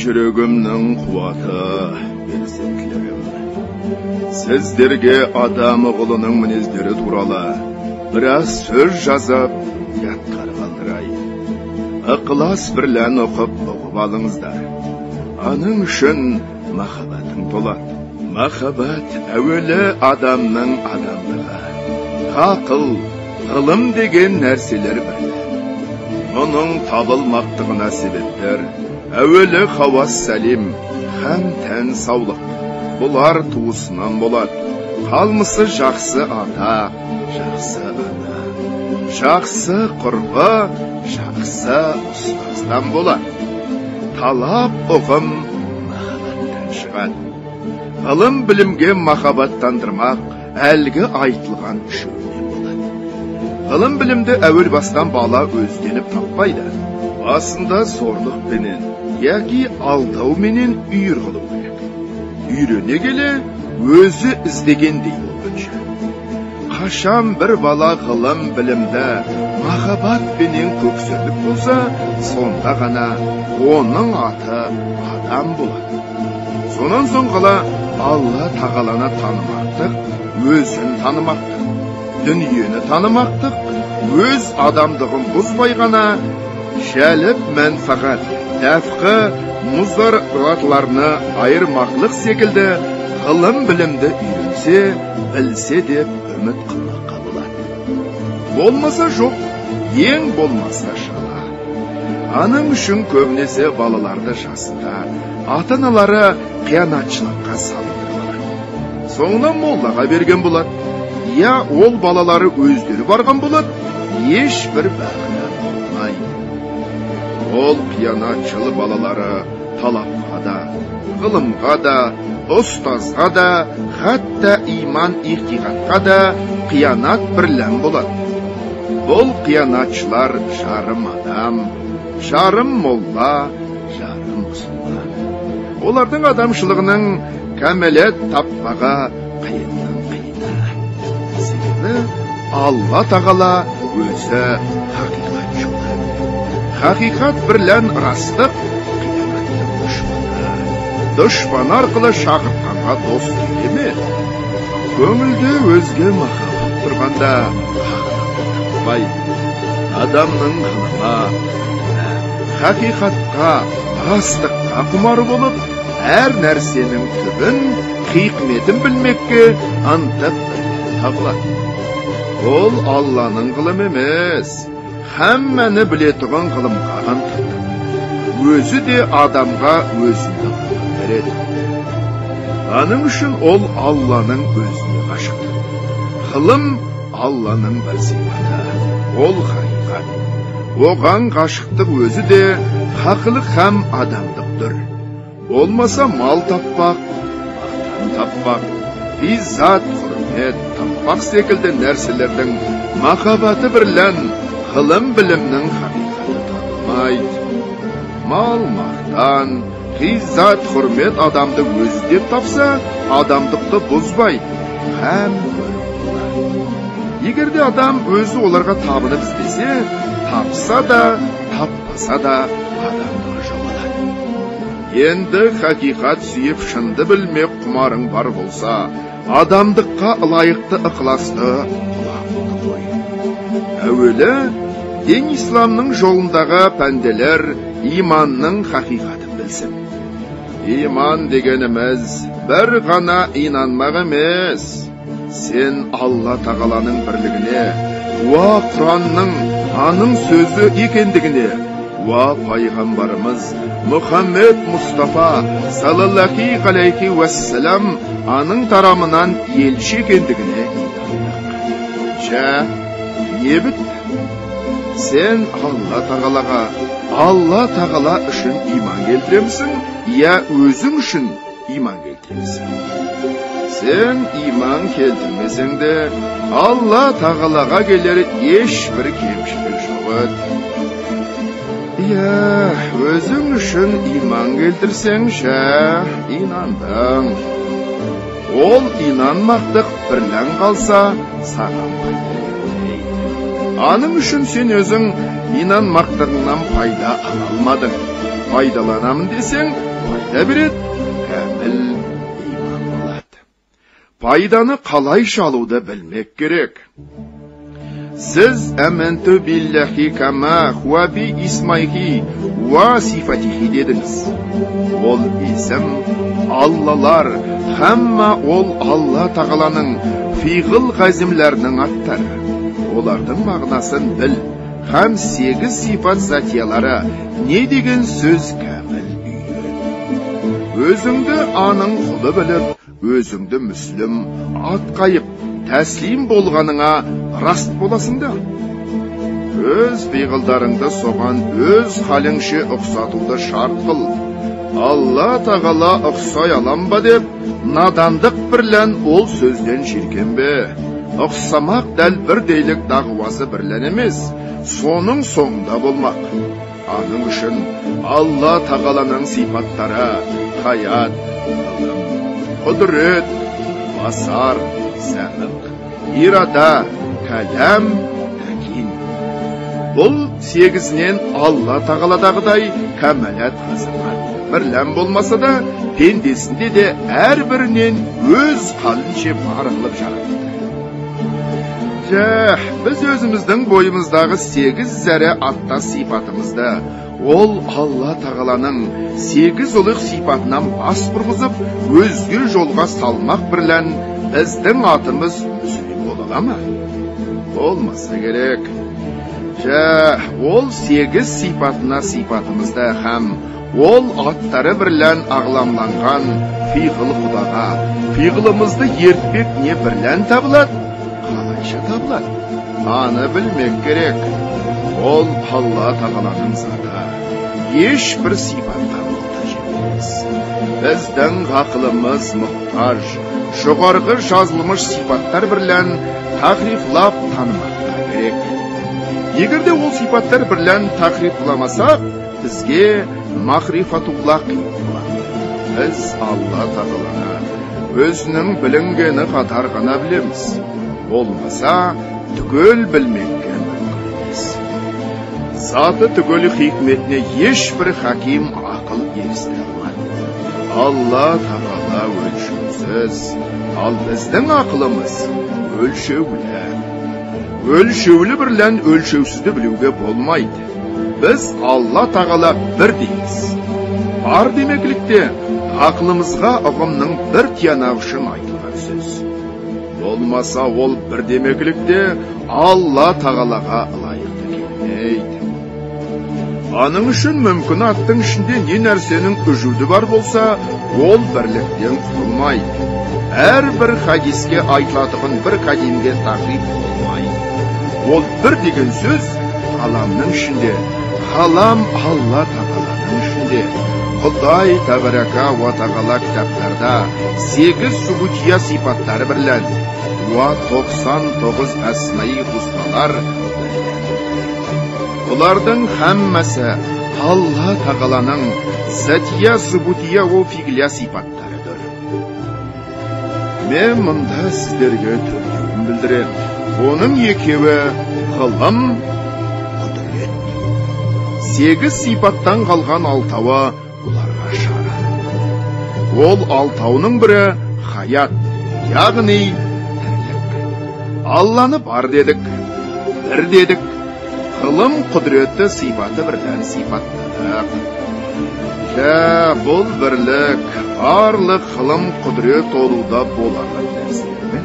Жүрегімнің қуаты, перзентлерім, сіздерге адам оғлының мінездері туралы біраз сөз жазып, ядқар қалдырайын. Ықылас бірлән оқып, ұғып алыңыздар. Аның үшін махаббатың толады. Махаббат әуелі адамның адамдығы, ақыл, ғылым деген нәрселер бірлі. Мұның табылмақтығына себептер әуелі хауас сәлем, һәм тән саулық. Бұлар туысынан болады. Қалмысы жақсы ата, жақсы ана, жақсы құрбы, жақсы ұстаздан болады. Талап ұғым махаббаттан шығады. Ғылым білімге махаббаттандырмақ әлгі айтылған үшеуінен болады. Ғылым білімді әуел бастан бала өзденіп таппайды. Басында зорлықпенен, яки алдауменен үйір қылу керек. Үйрене келе өзі іздегендей болғанша. Қашан бір бала ғылым білімді махаббатпенен көксерлік болса, сонда ғана оның аты адам болады. Сонан соң ғала Алла тағаланы танымақтық, өзін танымақтық, дүниені танымақтық, өз адамдығын бұзбай ғана жәліп мәнфағат, дәфқы мұздаратларны айырмақлық секілді ғылым білімді үйренсе, білсе деп үміт қылмаққа болады. Болмаса жоқ, ең болмаса шала. Аның үшін көбінесе балаларды жасында ата-аналары қиянатшылыққа салындырып алады. Соңынан моллаға берген болады. Я ол балалары өздері барған болады, ешбір бақыты болмайды. Ол қиянатшыл балалары талапқа да, ғылымға да, ұстазға да, хатта иман ихтиғатқа да қиянат бірлән болады. Бұл қиянатшылар жарым адам, жарым молла, жарым мұсылман. Олардың адамшылығының кәмелет таппаға қиыннан қиыны. Себебі Алла тағала өзі хақиқат жолы. Хақиқат бірлән растық қиянаттың дұшпаны. Дұшпан арқылы шақыртқанға дос келе ме? Көңілде өзге махаббат тұрғанда хақиқатты таппайды. Адамның ғылымға, хақиқатқа, растыққа құмар болып, әр нәрсенің түбін, хикметін білмекке ынтық табылады. Ол Алланың ғылымы емес, һәммәні білетұғын ғылымға ынтықты. Өзі де адамға өзінді ғылым береді. Аның үшін ол Алланың өзіне ғашықтық. Ғылым Алланың бір сипаты, ол хақиқат. Оған ғашықтық өзі де хақылық һәм адамдықтыр. Болмаса мал таппақ, мақтан таппақ, иззат, құрмет таппақ секілді нәрселердің махаббаты бірлән ғылым білімнің хақиқаты табылмайды. Мал, мақтан, ғиззат, құрмет адамды өзі деп тапса, адамдықты бұзбайды, һәм көріп болады. Егер де адам өзі оларға табынып іздесе, тапса да, таппаса да адамдығы жоғалады. Енді хақиқат сүйіп шынды білмек құмарың бар болса, адамдыққа ылайықты ықыласты құлағыңды қой. Әуелі дін исламның жолындағы пәнделер иманның хақиқатын білсін. Иман дегеніміз бір ғана инанмақ емес. Сен Алла тағаланың бірлігіне, уа Құранның аның сөзі екендігіне, уа пайғамбарымыз Мұхаммед Мұстафа саллаллахи алейхи уассалам аның тарамынан елші екендігіне инандық. Жә, не бітті? Сен Алла тағалаға, Алла тағала үшін иман келтіремісің, я өзің үшін иман келтіремісің? Сен иман келтірмесең де, Алла тағалаға келер ешбір кемшілік жоқ еді. Иә, өзің үшін иман келтірсең, жә, инандың. Ол инанмақтық бірлән қалса, саған пайда етпейді. Аның үшін сен өзің инанмақтығыңнан пайда ала алмадың. Пайдаланамын десең, пайда береді, кәміл иман болады. Пайданы қалайша алуды білмек керек. Сіз әмәнту биллахи кама хуа би исмайхи уа сифатихи дедіңіз. Ол есім Аллалар, хамма ол Алла тағаланың фиғыл ғазимларының аттары. Олардың мағынасын біл, хам 8 сифат затиялары не деген сөз кәміл үйрен. Өзіңді аның құлы біліп, өзіңді мүслім атқайып, тәслим болғаныңа раст боласың да. Өз пиғылдарыңды соған өз халіңше ұқсатуды шарт қыл. Алла тағала ұқсай алам ба деп, надандық бірлән ол сөзден жиіркенбе. Ұқсамақ дәл бірдейлік дағуасы бірлән емес, соның соңында болмақ. Аның үшін Алла тағаланың сипаттары хаят, ғылым, құдірет, басар, сәмиқ, ирада, кәләм, тәкин. Бұл 8-інен Алла тағаладағыдай кәмәлат ғазамат бірлән болмаса да, пендесінде де әрбірінен өз қалінше бар қылып жаратты. Жә, біз өзіміздің бойымыздағы 8 зәрі аттас сипатымызды ол Алла тағаланың 8 ұлық сипатынан бас бұрғызып, өзге жолға салмақ бірлән біздің атымыз мүслим бола ала ма? Болмаса керек. Жә, ол 8 сипатына сипатымызды һәм ол аттары бірлән ағламланған фиғыл құдаға фиғылымызды ертпек не бірлән табылады? Қалайша табылады? Аны білмек керек. Ол Алла тағаланың заты, ешбір сипатқа мұқтаж емес. Біздің ақылымыз мұқтаж, жоғарғы жазылмыш сипаттар бірлән тахрифлап танымаққа керек. Егер де ол сипаттар бірлән тахрифламасақ, бізге мағрифатулла қиын болады. Біз Алла тағаланы өзінің білінгені қатар ғана білеміз. Болмаса, түгел білмекке мүмкін емес. Заты түгел хикметіне ешбір хаким ақыл ерістіре алмады. Алла тағала өлшеусіз, ал біздің ақылымыз өлшеулі. Өлшеулі бірлән өлшеусізді білуге болмайды. Біз Алла тағала бір дейміз. Бар демеклікте ақылымызға ұғымның бір тиянағы үшін айтылған сөз. Болмаса ол бір демеклікте Алла тағалаға ылайықты келмейді. Аның үшін мүмкін аттың ішінде не нәрсенің үжуді бар болса, ол бірліктен құтылмайды. Әрбір хадиске айтылатұғын бір кадимге тахриф болмайды. Ол бір деген сөз ғаламның ішінде, ғалам Алла тағаланың ішінде. Құдай табарака уа тағала кітаптарда 8 субутия сипаттары бірлән, уа 99 әсмаи хусналар бірлән. Бұлардың хаммасы Алла тағаланың затия субутия о фиглия сипаттарыдыр. Мен мұнда сіздерге төртеуін білдірем. Оның екеуі ғылым, құдірет. 8 сипаттан қалған алтауы бұларға шара. Ол алтауының бірі хаят, яғни тірлік. Алланы бар дедік, бір дедік, ғылым құдіретті сипаты бірлән сипаттадық. Жә, бұл бірлік барлық ғылым құдірет олуда болаған нәрсе ме?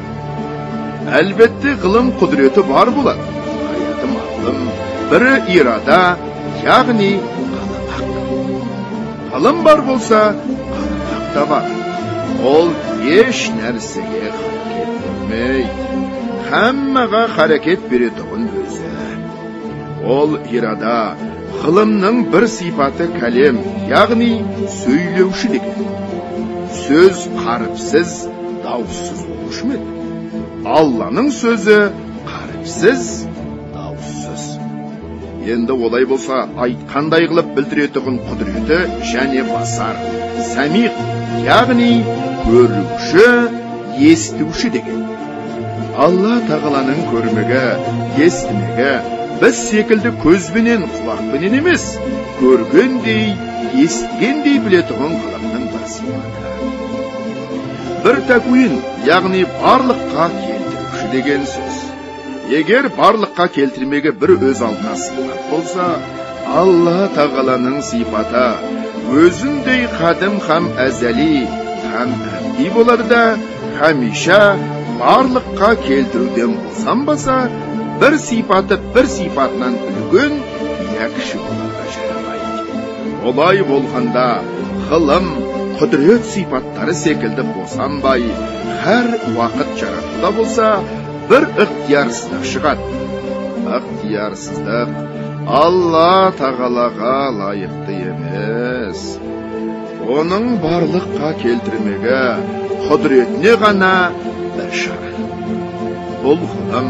Әлбетте ғылым құдіреті бар болады. Хаяты мағлым, бірі ирада, яғни қаламақ. Ғылым бар болса, қаламақ та бар. Ол еш нәрсеге харекет бермейді. Хаммаға харекет беретұғын өзі. Ол ирада, ғылымның бір сипаты кәлем, яғни сөйлеуші деген. Сөз қаріпсіз, дауыссыз болушы ма еді? Алланың сөзі қаріпсіз, дауыссыз. Енді олай болса, айтқандай қылып білдіретұғын құдіреті және басар, сәмиқ, яғни көруші, естуші деген. Алла тағаланың көрмегі, естімегі, Біз секілді көзбенен, құлақпенен емес, көргендей, естігендей білетұғын ғылымның бір сипаты. Бір тәкуин, яғни барлыққа келтіруші деген сөз. Егер барлыққа келтірмегі бір өз алдына сипат болса, Алла Тағаланың сипаты өзіндей қадым хам әзәли, хам әбди болады да, хамиша барлыққа келтіруден босанбаса, бір сипаты бір сипатынан үлкен я кіші болуға жарамайды. Олай болғанда ғылым, құдірет сипаттары секілді босанбай, әр уақыт жаратуда болса, бір ықтиярсыздық шығады. Ықтиярсыздық Алла Тағалаға лайықты емес. Оның барлыққа келтірмегі құдіретіне ғана бір шара. Бұл ғылым,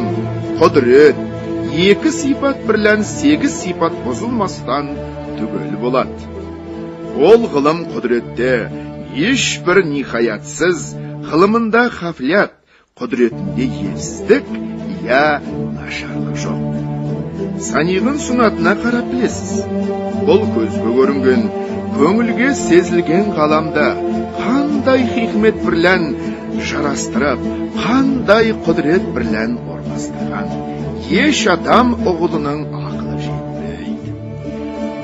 құдірет, екі сипат бірлән 8 сипат бұзылмастан түгел болады. Ол ғылым құдіретте ешбір нихаятсыз, ғылымында хафлят, құдіретінде елсіздік, я нашарлық жоқ. Саниғын сунатына қарап білесіз. Бұл көзге көрінген, көңілге сезілген ғаламда қандай хикмет бірлән жарастырып, қандай құдірет бірлән орналастырған. Еш адам ұғылының ақылы жетпейді.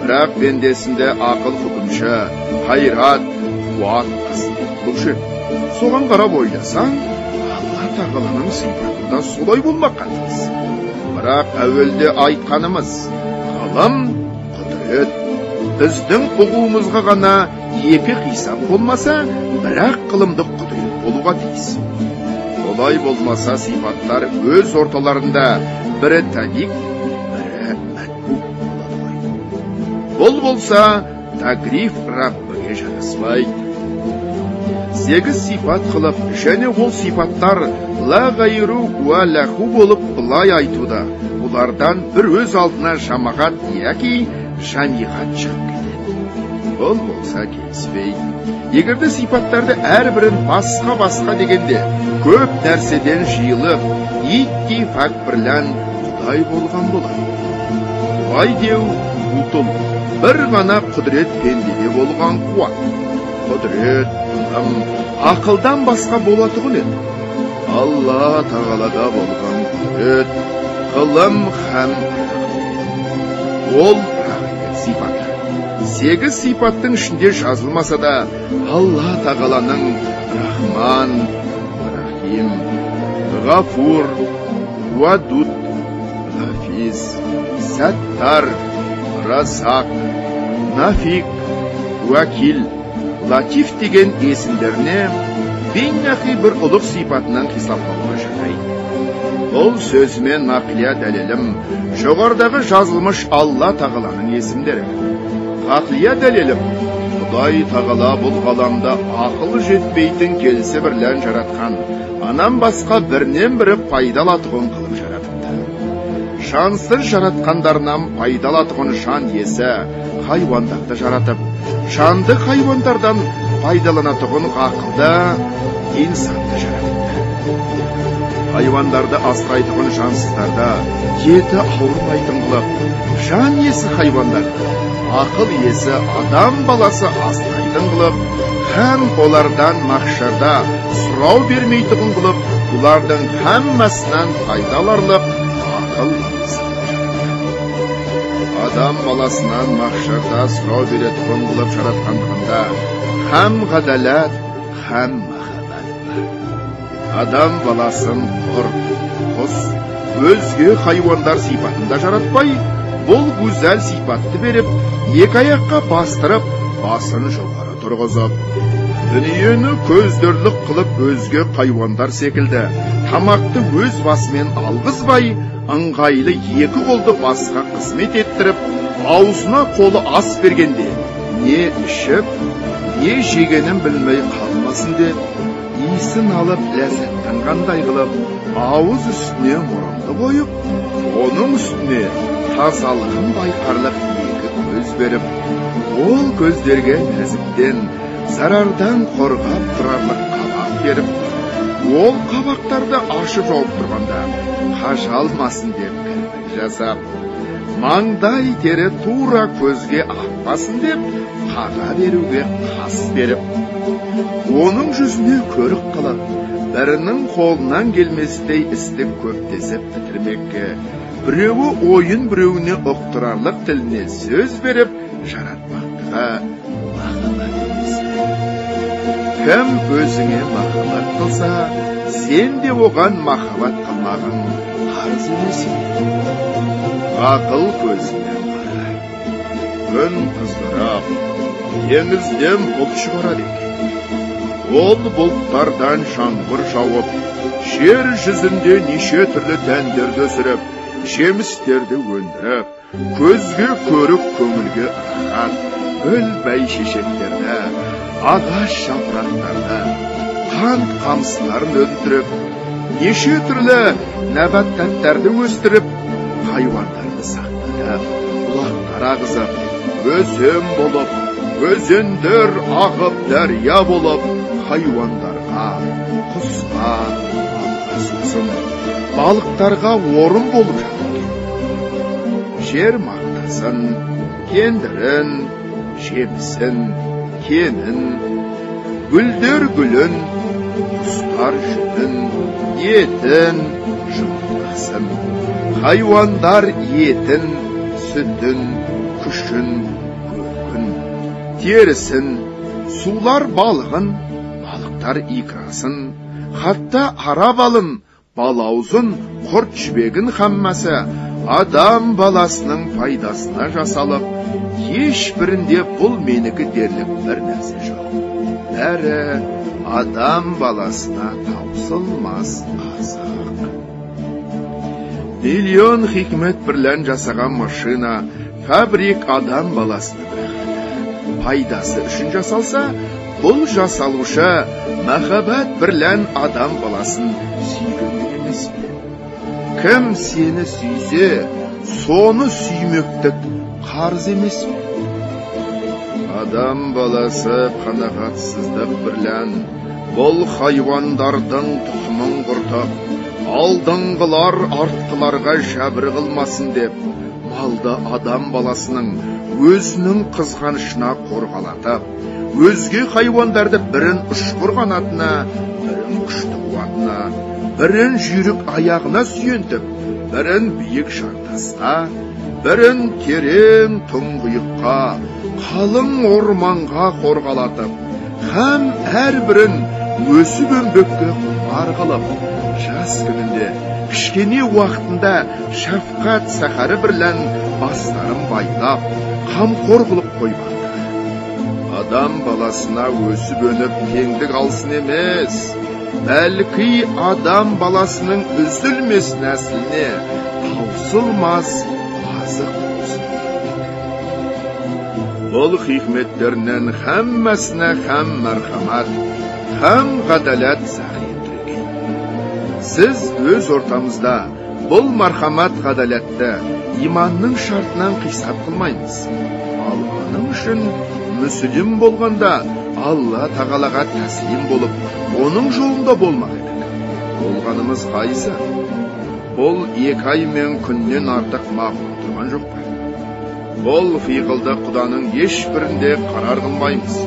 Бірақ пендесінде ақыл хүкімші, қайрат, қуат қызмет қылушы. Соған қарап ойласаң, Алла Тағаланың сипатында солай болмаққа тиіс. Бірақ әуелде айтқанымыз, ғылым, құдірет, біздің ұғуымызға ғана екі қисап болмаса, бірақ ғылымдық құдірет болуға тиіс. Олай болмаса, сипаттар өз орталарында бірі табик, бірі мәтбук болады ғой. Бұл болса, тагриф Раббіге жараспайды. 8 сипат қылып, және ол сипаттар ла ғайру уа ләху болып былай айтуда, бұлардан бір өз алдына жамағат яки жамиғат шығып кетеді. Бұл болса келіспейді. Егерде сипаттарды әрбірін басқа-басқа дегенде, көп нәрседен жиылып, иттифак бірлән Құдай болған болады. Бұлай деу ұтыл, бір ғана құдірет пендеде болған қуат. Құдірет, ғылым, ақылдан басқа болатұғын еді. Алла Тағалада болған құдірет, ғылым һәм ол сипаты. 8 сипаттың ішінде жазылмаса да, Алла Тағаланың Рахман, Рахим, Ғафур, Уадуд, Хафиз, Саттар, Разақ, Нафик, Уәкил, Латиф деген есімдеріне бейнахи бір ұлық сипатынан қисаптауға жарайды. Бұл сөзіме нақлия дәлелім жоғарыдағы жазылмыш Алла Тағаланың есімдері. Ғақлия дәлелім Құдай Тағала бұл ғаламда ақыл жетпейтін келісі бірлән жаратқан, анан басқа бірінен бірі пайдалатұғын қылып жаратыпты. Жансыз жаратқандарынан пайдалатұғын жан иесі хайуандарды жаратып, жанды хайуандардан пайдаланатұғын ақылды инсанды жаратыпты. Хайуандарды асырайтұғын жансыздарды еті ауырмайтын қылып, жан иесі хайуандарды ақыл иесі адам баласы асырайтын қылып, һәм олардан махшарда сұрау бермейтұғын қылып, бұлардың һәммәсінен пайдаларлық ақыл адам баласынан махшарда сұрау беретұғын қылып жаратқандығында һәм ғадалат, һәм махаббат бар. Адам баласын құр, құс, өзге хайуандар сипатында жаратпай, бұл гүзәл сипатты беріп, екі аяққа бастырып, басын жоғары тұрғызып, дүниені көздерлік қылып өзге хайуандар секілді тамақты өз басымен алғызбай, ыңғайлы екі қолды басқа қызмет еттіріп, аузына қолы ас бергенде не ішіп, не жегенін білмей қалмасын деп, иісін алып ләззаттанғандай қылып, ауыз үстіне мұрынды қойып, оның үстіне тазалығын байқарлық екі көз беріп, ол көздерге нәзіктен, зарардан қорғап тұрарлық қабақ беріп, ол қабақтарды ашып жауып тұрғанда қажалмасын деп кірпік жасап, Маңдай тері тура көзге ақпасын деп, қаға беруге қас беріп, оның жүзіне көрік қылып, бірінің қолынан келместей істі көптесіп бітірмекке, біреуі ойын біреуіне ұқтырарлық тіліне сөз беріп, жаратпақтыға махаббат емес. Кім өзіңе махаббат қылса, сен де оған махаббат қылмағың қарыз емес. Ақыл көзінен қара. Күн қыздырып, теңізден бұлт шығарады екен. Ол бұлттардан жаңбыр жауып, жер жүзінде неше түрлі дәндерді өсіріп, жемістерді өндіріп, көзге көрік, көңілге рахат, гүл бәйшешектерді, ағаш жапырақтарды, қант қамыстарын өндіріп, неше түрлі нәбаттаттарды өстіріп, хайуандарды сақтатып, бұлақтар ағызып, өзен болып, өзендер ағып, дария болып, хайуандарға, құсқа, балға сусын, балықтарға орын болып жатыр екен. Жер мақтасын, кендірін, жемісін, кенін, гүлдер гүлін, құстар жүнін, етін, жұмыртқасын, хайуандар етін, сүтін, күшін, көркін, терісін, сулар балығын, балықтар икрасын, хатта ара балын, балаузын, құрт жібегін хаммасы адам баласының пайдасына жасалып, ешбірінде бұл менікі дерлік бір нәрсе жоқ. Бәрі адам баласына таусылмас азық. Миллион хикмет бірлән жасаған машина, фабрик адам баласының рахаты, пайдасы үшін жасалса, бұл жасалушы махаббат бірлән адам баласын сүйгендік емес пе? Кім сені сүйсе, соны сүймектік қарыз емес пе? Адам баласы қанағатсыздық бірлән бұл хайуандардың тұқымын құртып, алдыңғылар артқыларға жәбір қылмасын деп, малды адам баласының өзінің қызғанышына қорғалатып, өзге хайуандарды бірін ұшқыр қанатына, бірін күшті қуатына, бірін жүйрік аяғына сүйентіп, бірін биік жартасқа, бірін терең тұңғиыққа, қалың орманға қорғалатып, һәм әрбірін өсіп өнбекке құмар қылып, жас күнінде, кішкене уақытында шәфқат сахары бірлән бастарын байлап, қамқор қылып қоймақты. Адам баласына өсіп өніп теңдік алсын емес, бәлки адам баласының үзілмес нәсіліне таусылмас азық болсын. Бұл хикметтерінен хаммасына хам мархамат, хам ғадалат зағир екен. Сіз өз ортамызда бұл мархамат ғадалатты иманның шартынан қисап қылмаймыз. Ал аның үшін мүсілім болғанда Алла тағалаға тәслим болып, оның жолында болмақ едік. Болғанымыз қайсы? Бұл 2 ай мен күннен артық мақұл тұрған жоқ па? Бұл фиғылды құданың ешбірінде қарар қылмаймыз.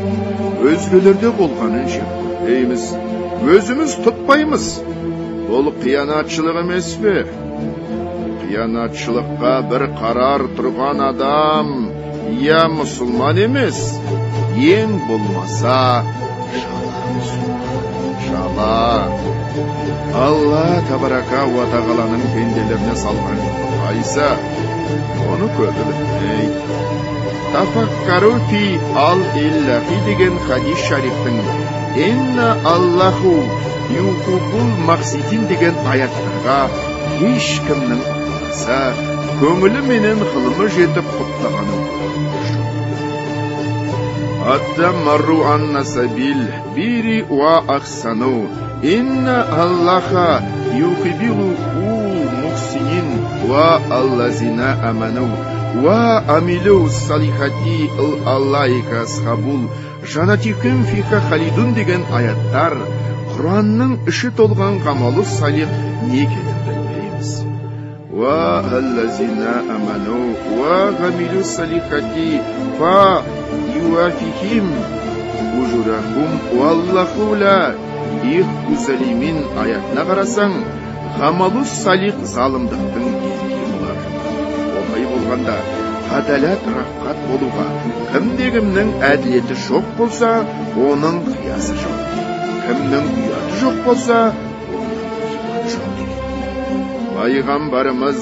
Өзгелерде болғанын жек көрмейміз, өзіміз тұтпаймыз. Бұл қиянатшылық емес пе? Қиянатшылыққа бір қарар тұрған адам я мұсылман емес, ең болмаса жала мұсылман. Жала. Алла табарака уа тағаланың пенделеріне салған қайсы? Оны көбі білмейді. Тафаккару фи ал иллахи деген хадис шарифтің инна аллаху юхиббул мақситин деген аяттарға ешкімнің ықыласы, көңілі менен ғылымы жетіп құптағаны жоқ. Аттамарру анна сабил бири уа ахсану инна аллаха юхиббу мухсинин уа аллазина аману уа амилу салихати аллаика асхабул жанатикум фиха халидун деген аяттар Құранның іші толған ғамалу салих не екенін білмейміз. Уа аллазина аману уа гамилу салихати фа юафихим ужурахум уаллаху ла их гузалимин аятына қарасаң, ғамалу салих залымдықтың елге болар. Олай болғанда, ғадалат рафқат болуға, кімде-кімнің әділеті жоқ болса, оның қиясы жоқ. Кімнің ұяты жоқ болса, оның иманы жоқ деген. Пайғамбарымыз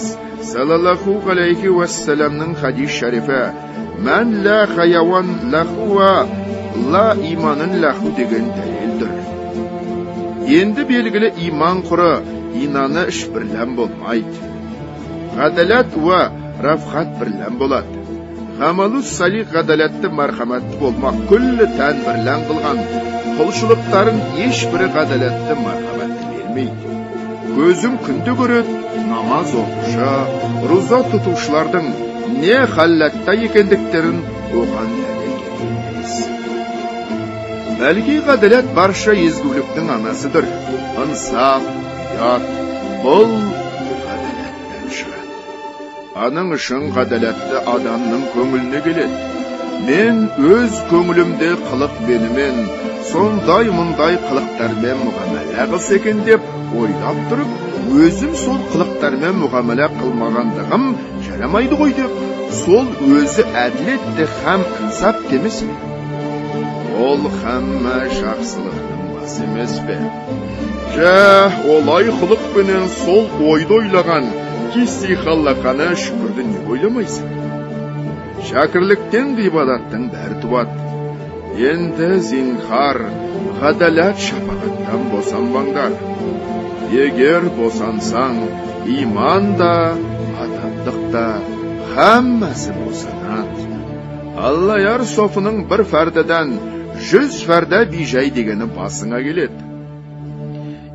саллаллаху алейхи уассаламның хадис шарифі «Мән ла хаяуан лахуа ла иманын лаху» деген дәлелдір. Енді белгілі иман құры инаны іш бірлән болмайды. Ғадалат уа рафқат бірлән болады. Ғамалу салих ғадалатты мархаматты болмақ күллі тән бірлән қылған құлшылықтарын ешбірі ғадалатты мархаматты бермейді. Көзім күнді көреді, намаз оқушы, руза тұтушылардың не халлатта екендіктерін оған дәлел керек емес. Бәлки ғадалат барша езгуліктің анасыдыр. Ынсап, ұят, бұл ғадалаттан шығады. Аның үшін ғадалатты адамның көңіліне келеді. Мен өз көңілімде қылық менімен, сондай мұндай қылықтармен мұғамәлә қылса екен деп ойлап тұрып, өзім сол қылықтармен мұғамәлә қылмағандығым жарамайды ғой деп, сол өзі әділетті һәм инсап демес пе? Ол хамма жақсылықтың басы емес пе? Жә, олай қылықпенен сол ойды ойлаған кисти халлақаны шүкірді не ойламайсың? Шәкірліктен ғибадаттың бәрі туады. Енді зинхар, ғадалат шапағаттан босанбаңдар. Егер босансаң, иман да, адамдық та, хаммасы босанады. Аллаяр софының бір фәрдіден 100 фәрді бейжай дегені басыңа келеді.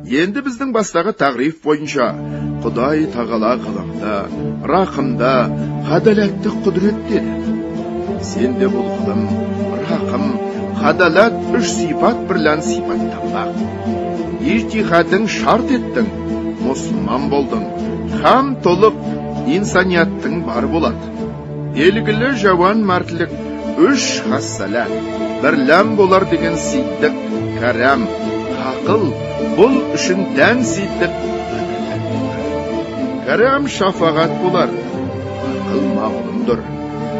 Енді біздің бастағы тағриф бойынша Құдай тағала ғылымда, рақымда, ғадалатты құдірет деді. Сен де бұл ғылым, рақым, ғадалат үш сипат бірлән сипаттанбақ. Ижтихадың шарт еттің, мұсылман болдың, хам толық инсанияттың бар болады. Белгілі жауан мәртлік үш хассала, бірлән болар деген сиддік, кәрәм, ақыл, бұл үшін дән сиддік ғадалат болар. Кәрәм шафағат болар, ақыл мағлұмдыр.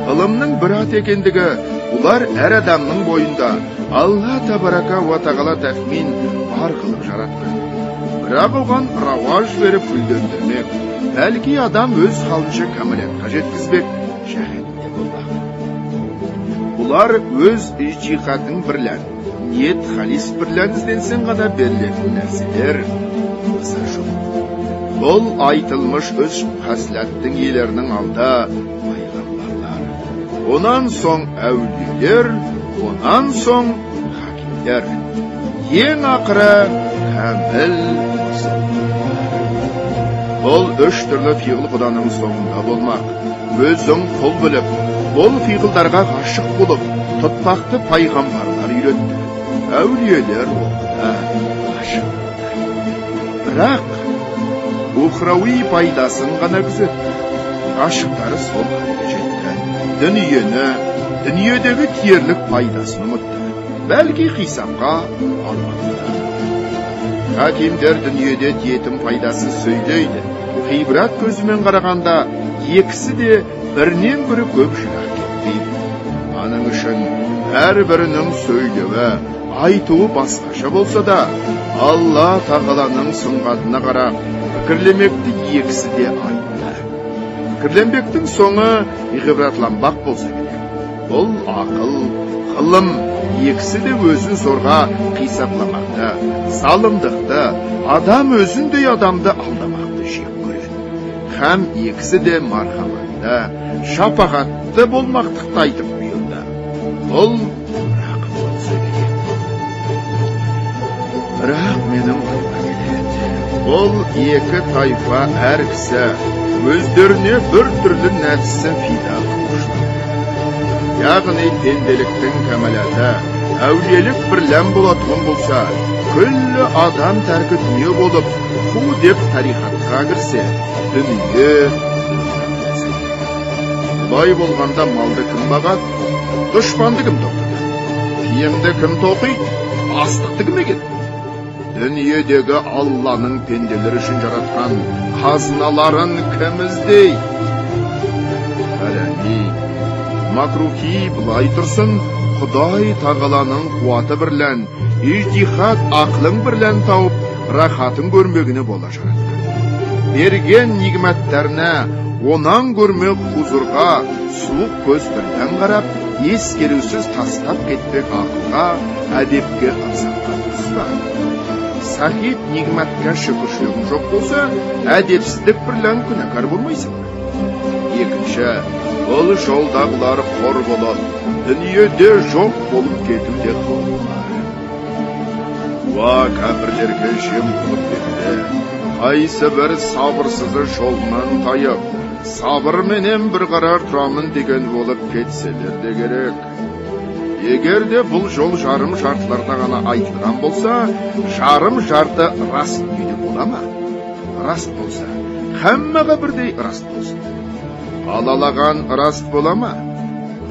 Ғылымның бір ат екендігі, бұлар әр адамның бойында Алла табарака уа тағала тәхмин бар қылып жаратқан. Бірақ оған рауаж беріп гүлдендірмек, бәлки адам өз халынша кәмілетқа жеткізбек жәһетте болмақ. Бұлар өз ижтихадың бірлән, ниет халис бірлән ізденсең ғана берілетін нәрселер болса жоқ. Бұл айтылмыш өз қасилаттың иелерінің алда пайғамбарлар, онан соң әулиелер, онан соң хакимдер, ең ақыры кәміл мұсылмандар. Бұл үш түрлі фиғыл құданың соңында болмақ. Өзің құл біліп, бұл фиғылдарға ғашық болып, тұтпақты пайғамбарлар үйретті. Әулиелер оқыды, ғашық болды. Бірақ ухрауи пайдасын ғана күзетті. Ғашықтары сол халге жетті. Дүниені, дүниедегі тиерлік пайдасын ұмытты. Бәлки қисапқа алмады. Хакимдер дүниеде тиетін пайдасын сөйлейді. Ғибрат көзімен қарағанда екісі де бірінен бірі көп жырақ кетпейді. Аның үшін әрбірінің сөйлеуі, айтуы басқаша болса да, Алла тағаланың сұңғатына қарап, пікірлемекті екісі де айтты. Пікірленбектің соңы ғибратланбақ болса керек. Бұл ақыл, ғылым екісі де өзін зорға қисапламақты, залымдықты, адам өзіндей адамды алдамақты жек көреді. Хәм екісі де мархаматты, шапағатты болмақтықты айтып бұйырды. Бұл рақым болса керек. Бірақ менің ойыма келеді. Бұл екі тайфа әр кісі өздеріне бір түрлі нәпсі фида қылушылар. Яғни пенделіктің кәмәләті, әулиелік бірлән болатұғын болса, Күллі адам тәркі дүние болып, қу деп тарихатқа кірсе, дүние бұлай болғанда малды кім бағады, дұшпанды кім тоқтатады, киімді кім тоқиды, астықты кім егеді? Дүниедегі Алланың пенделер үшін жаратқан қазыналарын кім іздейді? Харами, макрухи былай тұрсын, Құдай тағаланың қуаты бірлән, ижтихад ақылың бірлән тауып, рахатын көрмегіне бола жаратқан. Берген нигмәттәріне онан көрмек хузурға суық көз бірлән қарап, ескерусіз тастап кетпек ақылға, әдепке ынсапқа дұрыс па? Сахиб нигмәтке шүкіршілігің жоқ болса, әдепсіздік бірлән күнәкар болмайсың. Екінші, бұл жолдағылар қор болып, дүниеде жоқ болып кетуде қауіп бар. Уа кәпірлерге жем қылып кетті, қайсы бір сабырсызы жолынан тайып, сабырменен бір қарар тұрамын деген болып кетселер де керек. Егер де бұл жол жарым жартыларда ғана айтылған болса, жарым жарты рас дүниеде бола ма? Рас болса, хаммаға бірдей рас болсын. Алалаған рас бола ма?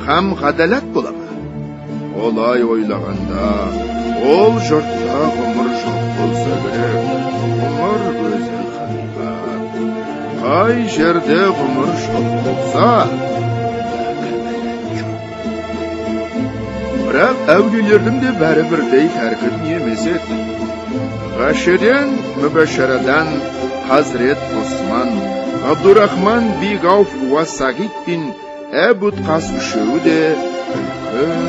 Хам ғадалат бола ма? Олай ойлағанда, ол жұртта ғұмыр жоқ болса керек. Ғұмыр өзі хақиқат. Қай жерде ғұмыр жоқ болса, жоқ. Бірақ әулиелердің де бәрі бірдей тәркі дүние емес еді. Ғашерен мүбәшарадан Хазрет Осман, Абдурахман Бигауф уа Сағид бин Әбутқас үшеуі де үлкен.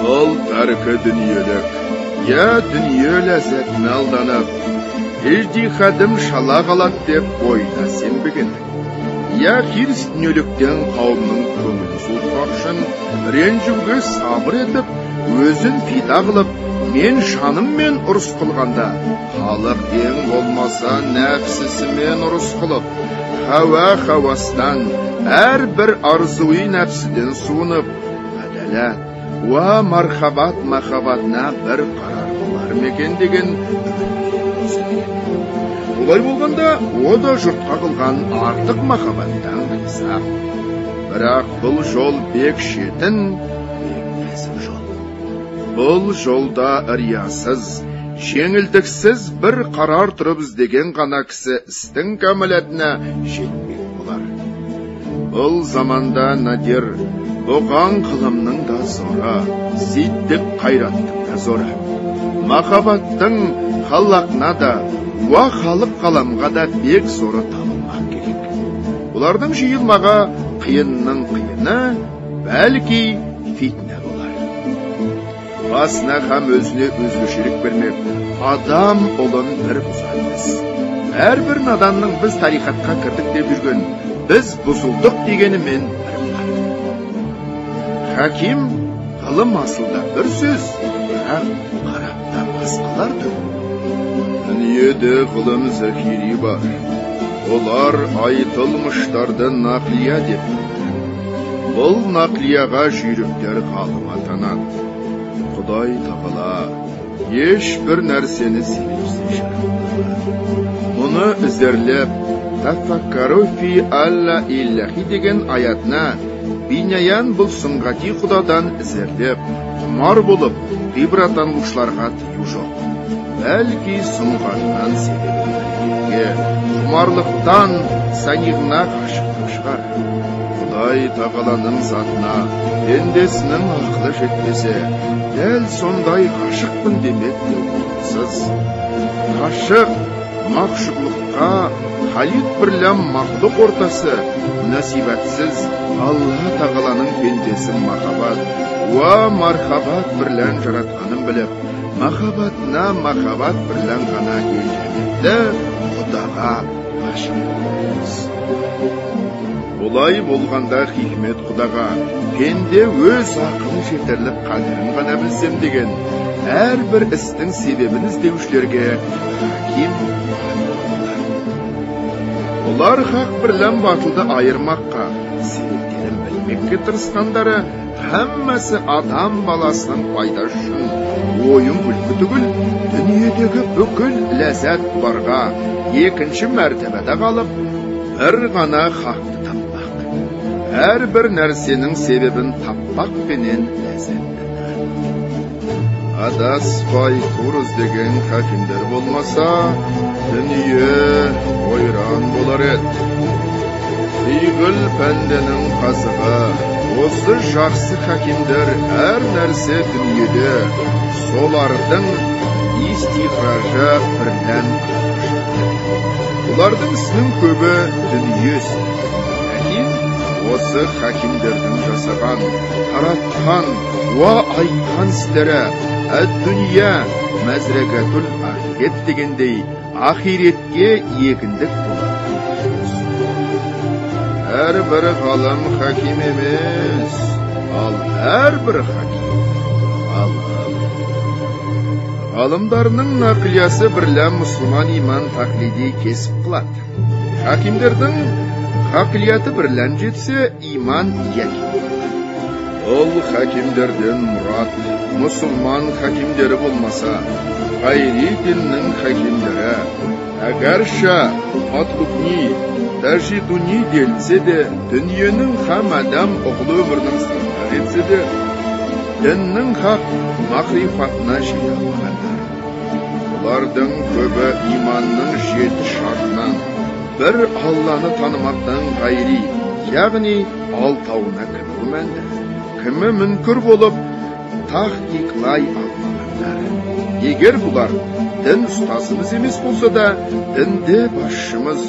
Ол тәркі дүниелік, я дүние ләззәтіне алданып, ижтихадым шала қалады деп бойына сенбегендік, я хирс дүниеліктен қауымның көңілін суытпақ үшін ренжуге сабыр етіп, өзін фида қылып, мен жаныммен ұрыс қылғанда, халық ең болмаса нәпсісімен ұрыс қылып, хауа хауастан, әрбір арзуи нәпсіден суынып, әдәләт уа мархабат махабатына бір қарар болар ма екен деген үмітпен болса керек. Олай болғанда, о да жұртқа қылған артық махаббаттан қисап. Бірақ бұл жол бек шетін, бек нәзік жол. Бұл жолда риясыз, жеңілдіксіз бір қарар тұрып іздеген ғана кісі істің кәмілетіне жетпек болар. Бұл заманда надир, бұған қылымның да зоры, зиддік қайраттың да зоры. Махаббаттың халлақына да, уа халық қаламға да бек зоры табылмақ керек. Бұлардың жиылмаға қиынның қиыны, бәлки фитне болар. Басына хам өзіне өзгешелік бермек, адам ұлын бір бұзар. Әрбір наданның біз тарихатқа кірдік деп жүрген, біз бұзылдық дегенімен бір бар. Хаким ғылым асылда бір сөз, бірақ қарапта басқаларды. Дүниеде ғылым захири бар. Олар айтылмыштарды нақлия деп білді. Бұл нақлияға жүйріктер ғалым атанады. Құдай тағала ешбір нәрсені себепсіз жаратпаған. Мұны ізерлеп, тафаккару фи алла иллахи деген аятына бинаян бұл сұңғати құдадан ізерлеп, құмар болып, ғибраттанушыларға тыю жоқ. Бәлки сұңғатынан себебін білгенге, құмарлықтан саниғына ғашықтық шығар. Құдай тағаланың затына пендесінің ақылы жетпесе, дәл сондай ғашықпын демек те орынсыз. Ғашық мақшұқлыққа халиқ бірлән мақлұқ ортасы мүнәсибәтсіз Алла тағаланың пендесін махаббат уа мархабат бірлән жаратқанын біліп, махаббатына махаббат бірлән ғана елжіметті Құдаға ғашық боламыз. Олай болғанда хикмет Құдаға пенде өз ақылы жетерлік қадірін ғана білсем деген әрбір істің себебін іздеушілерге хаким. Олар хақ бірлән батылды айырмаққа, себептерін білмекке тырысқандары хаммасы адам баласының пайдасы үшін ойын күлкі түгіл, дүниедегі бүкіл ләззат бұларға екінші мәртебеде қалып, бір ғана хақты таппақ. Әрбір нәрсенің себебін таппақ пенен ләззаттанады. Адаспай тур іздеген хакимдер болмаса, дүние ойран болар еді. Фиғыл пәнденің қазығы, осы жақсы хакимдер әр нәрсе дүниеде солардың истихражы бірлән. Бұлардың ісінің көбі дүние ісі. Ләкин осы хакимдердің жасаған, таратқан, уа айтқан істері әд-дүния мәзрәгәтул ақирет дегендей ақиретке егіндік болатын. Әрбір ғалым хаким емес, ал әрбір хаким ғалым. Ғалымдарының нақлиясы бірлән мұсылман иман тақлиди кесіп қылады. Хакимдердің хақлияты бірлән жетсе, иман якин. Ол хакимдерден мұрат мұсылман хакимдері болмаса, ғайри діннің хакимдері, әгәрша атлубни, тәжидуни делінсе де, дүниенің хам адам ұғлы өмірінің сыртына жетсе де, діннің хақ мағрифатына жете алмағандар. Бұлардың көбі иманның жеті шартынан, бір Алланы танымақтан ғайри, яғни алтауына кімі күмәнді, кімі мүнкір болып тахқиқлай алмағандар. Егер бұлар дін ұстазымыз емес болса да, дінде басшымыз,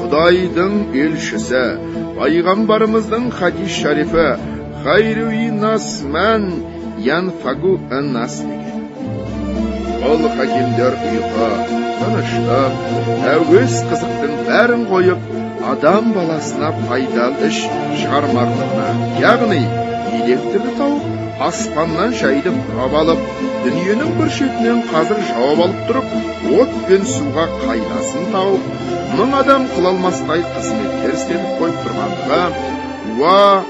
Құдайдың елшісі, пайғамбарымыздың хадис шарифі «Хайруи нас мән янфагу нас» деген. Ол хакимдер ұйқы, тыныштық, әуес қызықтың бәрін қойып, адам баласына пайдалы іш шығармақлығына, яғни электрді тауып, аспаннан жайды бұрап алып, дүниенің бір шетінен қазір жауап алып тұрып, от пен суға қайдасын тауып, мың адам қыла алмастай қызметтер істетіп қойып тұрғандығы, уа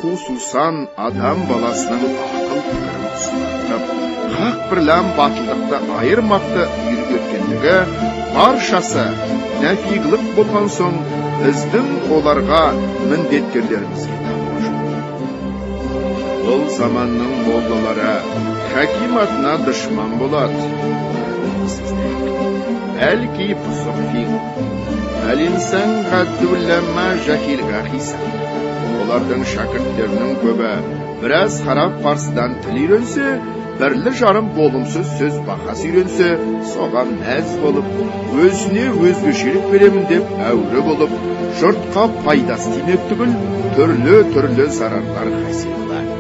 хусусан адам баласының ақыл пікірін ұстатып, хақ бірлән батылдықты айырмақты үйреткендігі баршасы нәфиглік болған соң біздің оларға міндеткерлерімізге тақуа жоқ. Бұл заманның моллалары хаким атына дұшман болады. Бәлки бұзық фиғыл. Әл-инсан ғаддулләмма жахилға хисап. Олардың шәкірттерінің көбі біраз харап парсыдан тіл үйренсе, бірлі жарым болымсыз сөз бақасы үйренсе, соған мәз болып, өзіне өзгешелік беремін деп әуре болып, жұртқа пайдасы тимек түгіл, түрлі-түрлі зарарлар хасил қылады.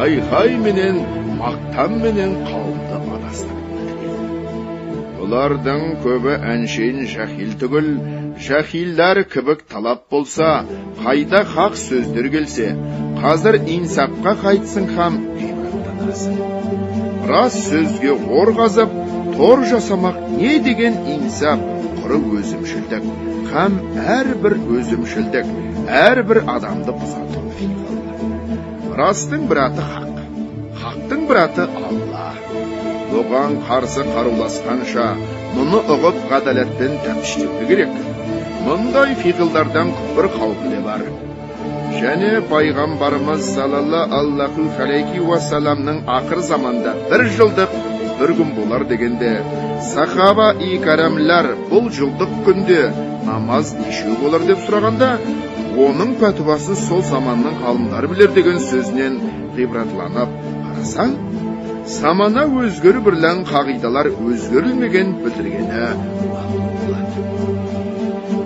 Айғай менен, мақтан менен қауымды адастырып бітіреді. Бұлардың көбі әншейін жахил түгіл, жахиллар кібік талап болса, қайда хақ сөздер келсе, қазір инсапқа қайтсын хам ғибраттанасың. Рас сөзге ор қазып, тор жасамақ не деген инсап, құры өзімшілдік, хам әрбір өзімшілдік, әрбір адамды бұзатын фиғыл. Растың бір аты хақ, хақтың бір аты Алла. Оған қарсы қаруласқанша, мұны ұғып ғадалатпен тәптіштеуге керек. Мұндай фиғылдардан күпір қаупі де бар. Және пайғамбарымыз саллаллаху алейхи уассаламның ақыр заманда бір жылдық бір күн болар дегенде, сахаба и карамлар бұл жылдық күнде намаз нешеу болар деп сұрағанда, оның пәтуасын сол заманның ғалымдары білер деген сөзінен ғибратланып қарасаң, замана өзгеру бірлән қағидалар өзгерілмеген білдіргені мақұл болады.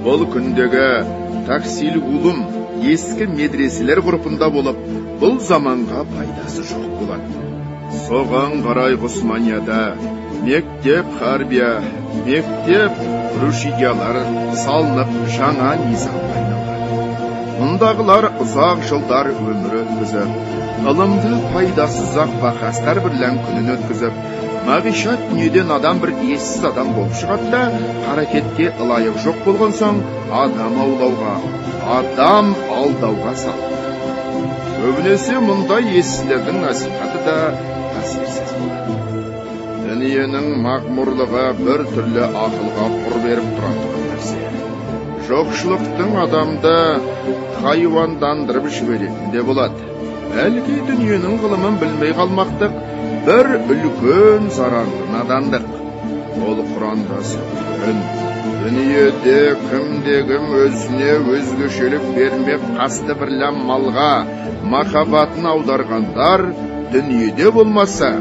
Бұл күндегі таксил улум ескі медреселер ғұрпында болып, бұл заманға пайдасы жоқ болады. Соған қарай Ғұсманияда мектеп харбия, мектеп рушидиялар салынып жаңа низам пайдаланды. Мұндағылар ұзақ жылдар өмір өткізіп, ғылымды пайдасыз ақ бақастар бірлән күнін өткізіп, мағишат дүниеден адам бір ессіз адам болып шығады да, қаракетке ылайық жоқ болған соң адам аулауға, адам алдауға салынады. Көбінесе мұндай ессіздердің насихаты да тәсірсіз болады. Дүниенің мағмұрлығы бір түрлі ақылға құр беріп тұратын нәрсе. Жоқшылықтың адамды хайуандандырып жіберетін де болады. Бәлки дүниенің ғылымын білмей қалмақтық бір үлкен зарарлы надандық. Ол Құранда сөйлеген, дүниеде кімде-кім өзіне өзгешелік бермек қасты бірлән малға махаббатын аударғандар дүниеде болмаса,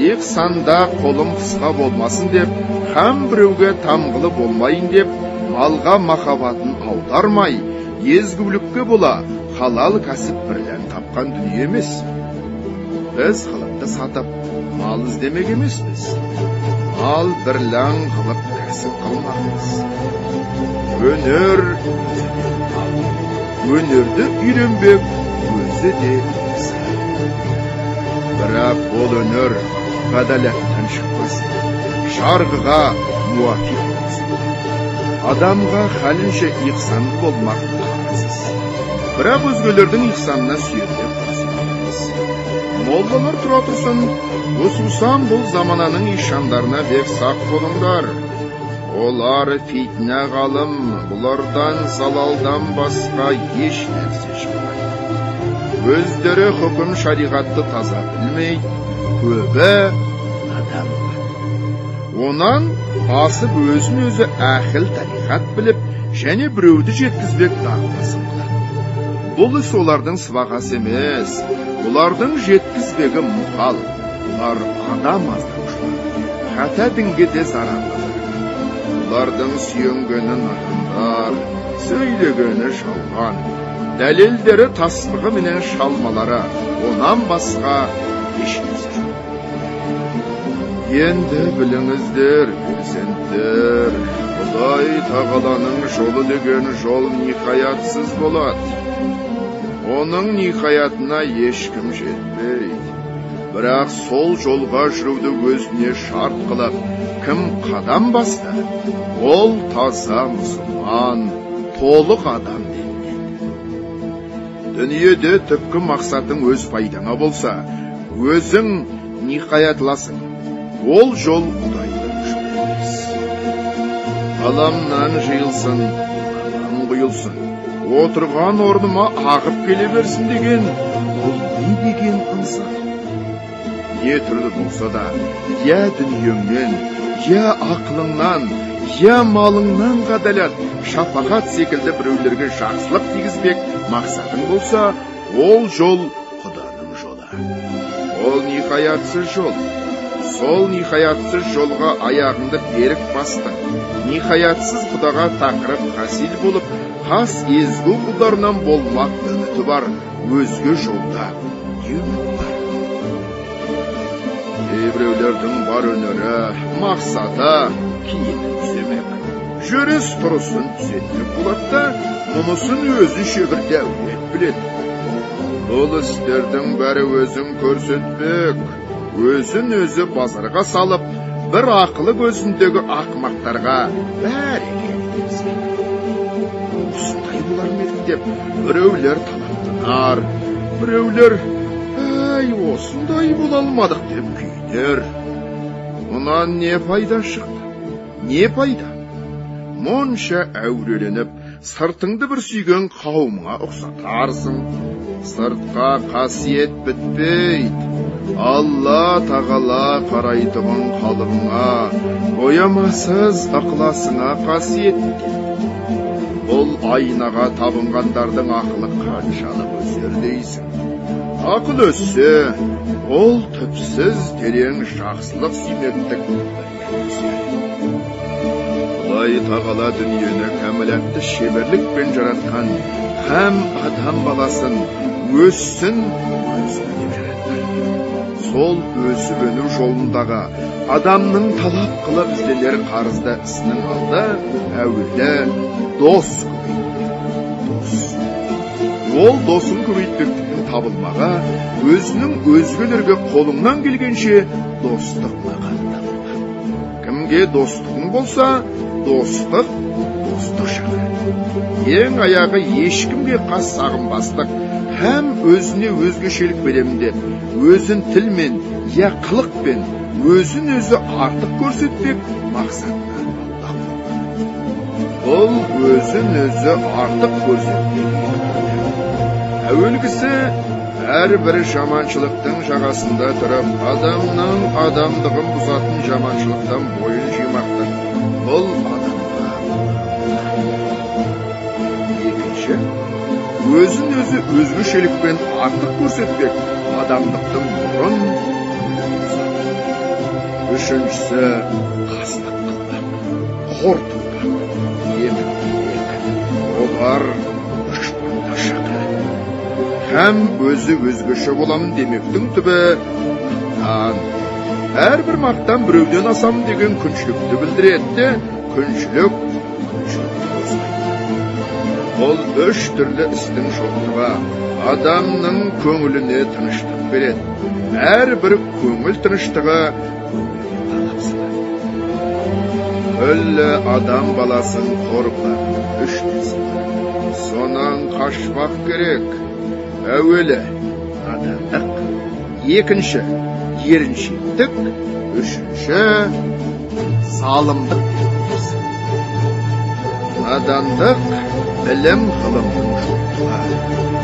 ихсанда қолым қысқа болмасын деп, һәм біреуге тамғылы болмайын деп, малға махаббатын аудармай, езгілікке бола халал кәсіп бірлән тапқан дүние емес. Біз қылықты сатып, мал іздемек емеспіз. Мал бірлән қылып кәсіп қылмақпыз. Өнер өзі де мал. Өнерді үйренбек өзі де кәсіп. Бірақ ол өнер ғадалаттан шықпасын, жарғыға муафиқ болсын. Адамға халінше ихсанды болмақ парыз. Бірақ өзгелердің ихсанына сүйенбек парыз емес. Моллалар тұра тұрсын, хұсусан бұл замананың ишандарына бек сақ болыңдар. Олар фитнә ғалым, бұлардан залалдан басқа еш нәрсе шықпайды. Өздері хүкім шариғатты таза білмей, көбі надан. Онан асып өзін өзі әхіл тариқат біліп, және біреуді жеткізбек дағдысын қылады. Бұл іс олардың сыбағасы емес, бұлардың жеткізбегі мұқал. Бұлар адам аздырушылар, хата дінге де зарарлы. Бұлардың сүйенгені надандар, сөйлегені жалған, дәлелдері тастығы менен шалмалары, онан басқа ешнәрсе жоқ. Енді біліңіздер, перзенттер, Құдай тағаланың жолы деген жол ниһаятсыз болады. Оның ниһаятына ешкім жетпейді. Бірақ сол жолға жүруді өзіне шарт қылып, кім қадам басты, ол таза мұсылман, толық адам делінеді. Дүниеде түпкі мақсатың өз пайдаңа болса, өзің ниһаятласың. Ол жол Құдайдың жолы емес. Ғаламнан жиылсын, ғалам құйылсын, отырған орныма ағып келе берсін деген, ол не деген ынсап? Не түрлі болса да, я дүниеңнен, я ақылыңнан, я малыңнан ғадалат, шапағат секілді біреулерге жақсылық тигізбек мақсатың болса, ол жол Құданың жолы. Ол ниһаятсыз жол. Сол ниһаятсыз жолға аяғыңды берік бастың. Ниһаятсыз Құдаға тақырып хасил болып, хас езгу құлдарынан болмақ үміті бар, өзге жолда не үміт бар? Кейбіреулердің бар өнері, мақсаты киімін түземек, жүріс тұрысын түзетпек болады да, мұнысын өзінше бір дәулет біледі. Бұл істердің бәрі өзін көрсетпек, өзін өзі базарға салып, бір ақылы көзіндегі ақымақтарға бәрекелді десек. Осындай болар ма едік деп біреулер талаптанар, біреулер әй осындай бола алмадық деп күйінер. Мұнан не пайда шықты? Не пайда? Монша әуреленіп, сыртыңды бір сүйген қауымыңа ұқсатарсың. Сыртқа қасиет бітпейді. Алла тағала қарайтұғын қалыбыңа, боямасыз ықыласыңа қасиет бітеді. Бұл айнаға табынғандардың ақылы қаншалық өсер дейсің. Ақыл өссе, ол түпсіз терең жақсылық сүймектік өсер. Құдай тағала дүниені кәміләтті шеберлікпен жаратқан, һәм адам баласын өссін өсін деп жаратқан. Сол өсіп өну жолындағы адамның талап қылып ізденер қарызды ісінің алды әуелі дос көбейтпек. Дос. Ол досын көбейтпектіктің табылмағы, өзінің өзгелерге қолыңнан келгенше достық мақам табылмақ. Кімге достығың болса, достық достық шақырады. Ең аяғы ешкімге қас сағынбастық, һәм өзіне өзгешелік беремін деп, өзін тілмен, я қылықпен, өзін өзі артық көрсетпек мақсатынан аулақ болмақ. Бұл өзін өзі артық көрсетпек. Әуелгісі әрбір жаманшылықтың жағасында тұрып, адамның адамдығын бұзатын жаманшылықтан бойын жимақтыр. Бұл адамға. Екінші, өзін өзі өзгешелікпен артық көрсетпек адамдықтың нұрын. Үшіншісі, қастық қылмақ, қорытылмақ, емінбек. Олар дұшпанға шақырады. Һәм өзі өзгеше боламын демектің түбі мақтан. Әрбір мақтан біреуден асамын деген күншілікті білдіреді де, күншілік күншілікті қозғайды. Ол үш түрлі істің жоқтығы адамның көңіліне тыныштық береді. Әрбір көңіл тыныштығы көңілге талап салады. Күллі адам баласын қор қылатын үш нәрсе бар. Сонан қашпақ керек. Әуелі надандық, екінші еріншектік, үшінші залымдық. Надандық білім ғылымның жоқтығы.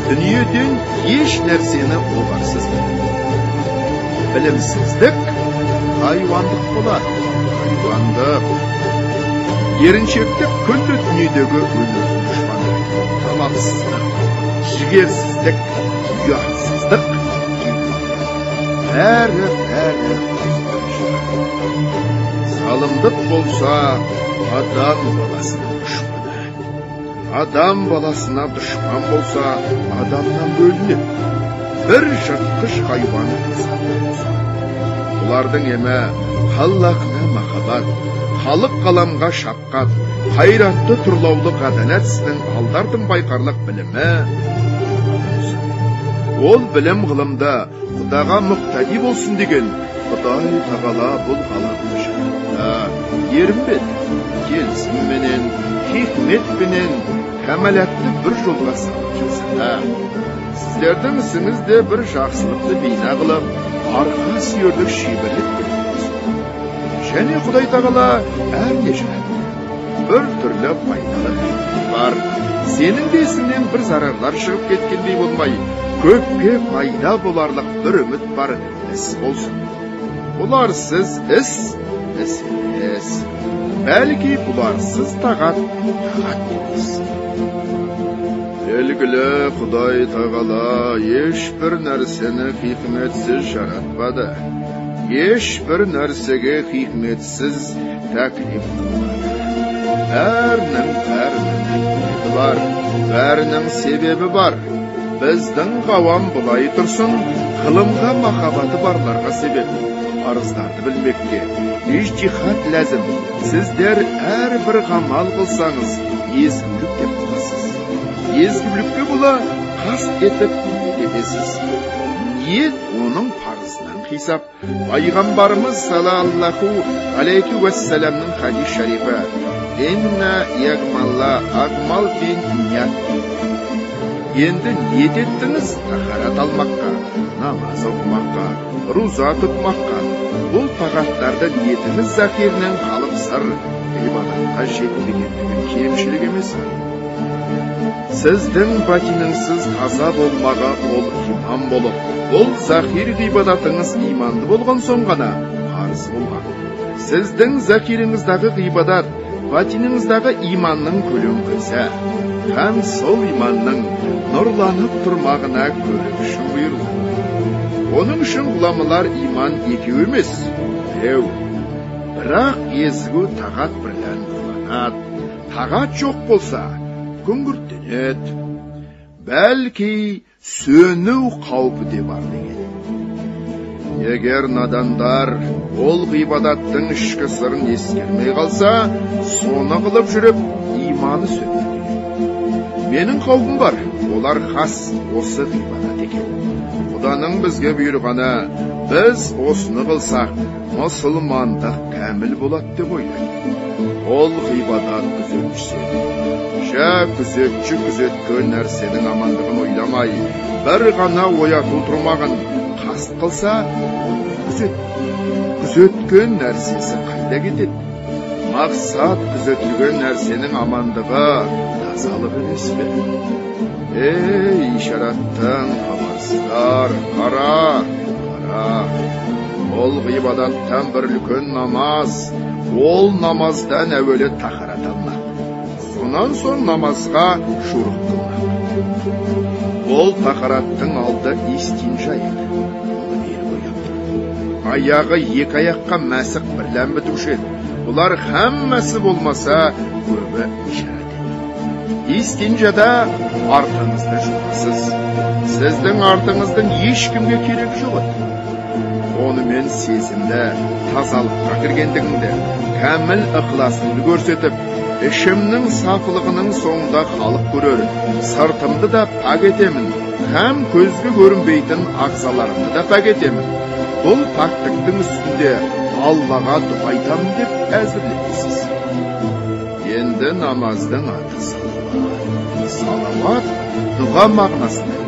Дүниеден еш нәрсені оларсыз білмейді. Білімсіздік хайуандық болады. Хайуандық. Еріншектік күллі дүниедегі өмірдің дұшпаны. Талапсыздық, жігерсіздік, ұятсыздық, бәрі хайуаншылық. Залымдық болса адам баласының дұшпаны. Адам баласына дұшпан болса, адамнан бөлінеді. Бір жыртқыш хайуан болса. Бұлардың емі Аллахына махаббат, халық қаламға шапқат, қайратты тұрлаулы ғадалат ісінің алдартын байқарлық білімі. Ол білім ғылымда Құдаға мұқтади болсын деген Құдай тағала бұл ғаламды жаратты. Ерінбеді, келісімменен, хикметпенен кәмәлатты бір жолға салып жасады. Сіздердің ісіңіз де бір жақсылықты бина қылып, арқа сүйерлік шеберлік білім болсын. Және Құдай тағала әр не жаратты. Бір түрлі пайдалы хикмет бар. Сенің де ісіңнен бір зарарлар шығып кеткендей болмай, көпке пайда боларлық бір үміт бар іс болсын. Бұларсыз іс, іс емес. Бәлки бұларсыз тағат, тағат емес. Белгілі Құдай тағала ешбір нәрсені хикметсіз жаратпады. Ешбір нәрсеге хикметсіз тәклиф қылмады. Бәрінің хикметі бар, бәрінің себебі бар. Біздің қауам бұлай тұрсын, ғылымға махаббаты барларға себеп, парыздарды білмекке ижтихад ләзім. Сіздер әрбір ғамал қылсаңыз, езгілік деп қыласыз. Езгілікке бола қаст етіп етесіз. Ниет оның парызынан хисап. Пайғамбарымыз саллаллаху алейхи уассаламның хадис шарифі: «Инна ягмалла агмал бин ният». Енді ниет еттіңіз тахарат алмаққа, намаз оқымаққа, руза тұтмаққа. Бұл тағаттарды ниетіңіз захирінен қалып сыр ғибадатқа жетпегендігі кемшілік емес. Сіздің батиніңсіз таза болмаға ол иман болып, бұл захир ғибадатыңыз иманды болған соң ғана парыз болған. Сіздің захиріңіздағы ғибадат батиніңіздағы иманның көлеңкесі, һәм сол иманның нұрланып тұрмағына көрік үшін бұйырылған. Оның үшін ғұламалар иман екеу емес, біреу. Бірақ езгу тағат бірлән нұрланады. Тағат жоқ болса, күңгірттенеді. Бәлки сөну қаупі де бар деген. Егер надандар ол ғибадаттың ішкі сырын ескермей қалса, соны қылып жүріп иманы сөнеді деген. Менің қаупім бар, олар хас осы ғибадат екен. Құданың бізге бұйырғаны, біз осыны қылсақ, мұсылмандық кәміл болады деп ойлайды. Ол ғибадат күзетшісі. Жа күзетші күзеткен нәрсенің амандығын ойламай, бір ғана ояту тұрмағын қаст қылса, ол күзет. Күзеткен нәрсесі қайда кетеді? Мақсат күзетілген нәрсенің амандығы, тазалық емес пе? Ей, ишараттан хабарсыздар, қара, қара. Ол ғибадаттан бір үлкен намаз, ол намаздан әуелі тахарат алынады. Сонан соң намазға шуруқ қылынады. Ол тахараттың алды истинжа еді. Аяғы екі аяққа мәсік бірлән бітуші еді. Бұлар хаммасы болмаса көбі ишарат еді. Истинжада артыңызды жуасыз. Сіздің артыңыздың ешкімге керек жоқ еді. Онымен сезімді, тазалыққа кіргендігіңді, кәміл ықыласыңды көрсетіп, ішімнің сафылығының соңында халық көрер, сыртымды да пәк етемін, һәм көзге көрінбейтін ағзаларымды да пәк етемін. Бұл пәктіктің үстінде Аллаға дұға айтамын деп әзірлейсіз. Енді намаздың аты салауат. Салауат дұға мағынасында.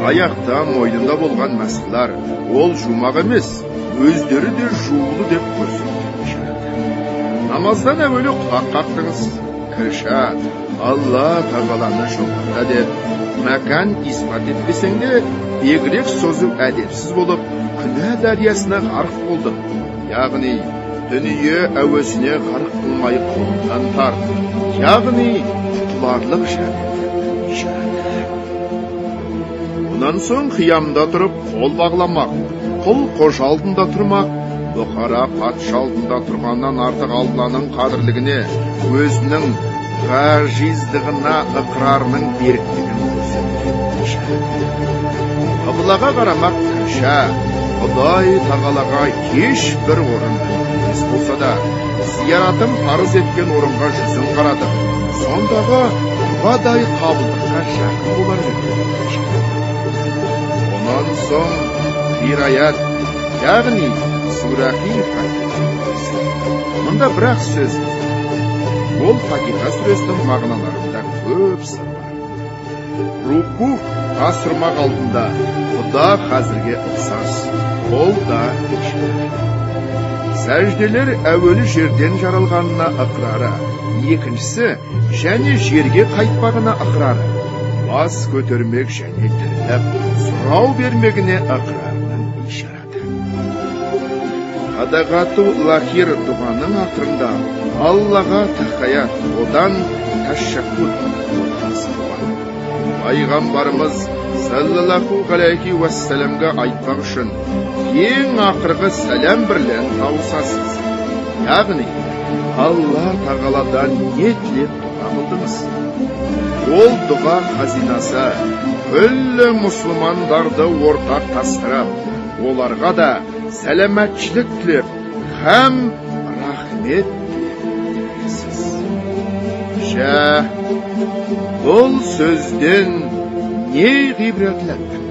Аяқта мойнында болған мәсхлар ол жумақ емес, өздері де жуулы деп көрсеткен ишарат. Намаздан әуелі құлақ қақтыңыз. Кірша, Алла тағаланы жоғарыда деп мәкан исбат етпесең де, бегірек созу әдепсіз болып, күнә дариясына ғарқ болдың. Яғни, дүние әуесіне ғарқ қылмай қолынан тарт. Яғни, құтыларлық жәннеттің ишараты. Онан соң қиямда тұрып қол бағламақ, құл қожа алдында тұрмақ, бұқара патша алдында тұрғаннан артық Алланың қадірлігіне, өзінің ғажиздығына ықырарының беріктігін көрсеткен ишарат. Қыблаға қарамақ кірша, Құдай тағалаға ешбір орын емес болса да, зияратын парыз еткен орынға жүзін қаратып, сондағы дұғадай қабылдыққа жақын болар еді. Онан соң қираят, яғни сүрәхи Фатиха. Мұнда бірақ сөз. Ол Фатиха сүресінің мағыналарында көп сыр бар. Руку асырмақ алдында Құда қазірге ұқсас, ол да ишарат. Сәжделер әуелі жерден жаралғанына ықырары, екіншісі және жерге қайтпағына ықырары, бас көтермек және тіріліп, сұрау бермегіне ықырарының ишараты. Қадағату лахир дұғаның ақырында Аллаға тахаят, одан ташаккуд, одан салауат. Пайғамбарымыз саллаллаху алейхи уассаламға айтпақ үшін ең ақырғы сәлем бірлен тауысасыз. Яғни, Алла тағаладан не тілеп дұға қылдыңыз? Ол дұға хазинасы күллі мұсылмандарды ортақ тастырып, оларға да сәлемәтшілік тілеп, һәм рахмет тілеп тілейсіз. Жә, бұл сөзден не ғибретлендік?